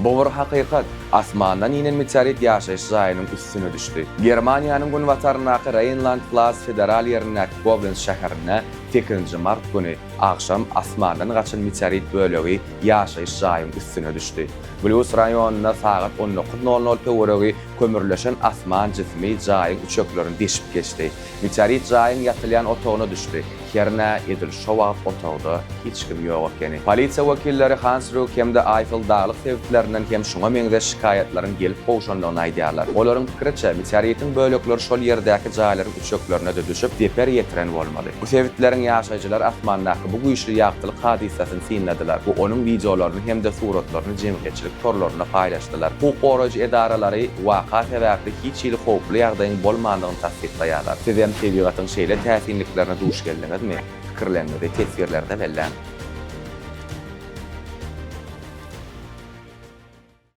Bu bir hakykat, asmandan inen meteorit ýaşaýyş jaýynyň üstüne düşdi. Germaniýanyň günbataryndaky Reýnland-Pfalz federal ýerindäki Koblens şäherinde sekizinji mart güni agşam asmandan gaçan meteorit bölegi ýaşaýyş jaýyň üstüne düşdi. Blýus raýonynda sagat on dokuz nol nol töweregi kömürleşen asman jismi jaýyň üçeklerini deşip geçdi. Meteorit jaýyň ýatylýan otagyna düşdi. Hernä edil şo wagt otagda hiç kim ýok ekeni. Polisiýa wekilleri Hansrug hem-de Aýfel daglyk sebitlerinden hem şuňa meňzeş şikaýatlaryň gelip gowşandygyny aýdýarlar. Olaryň pikiriçe, meteoritiň bölekleri şol ýerdäki jaýlaryň üçeklerine-de düşüp, zeper ýetiren bolmaly. Bu sebitleriň ýaşaýjylary asmandaky bu güýçli ýagtylyk hadysasyny synladylar we onuň wideolaryny hem-de suratlaryny jemgyýetçilik torlarynda paýlaşdylar. Hukuk goraýjy edaralary waka sebäpli hiç hili howply ýagdaýyň bolmandygyny tassyklaýarlar. Sizem tebigatyň şeýle täsinliklerine duş geldiňizmi? Pikirleriňizi teswirlerde belläň.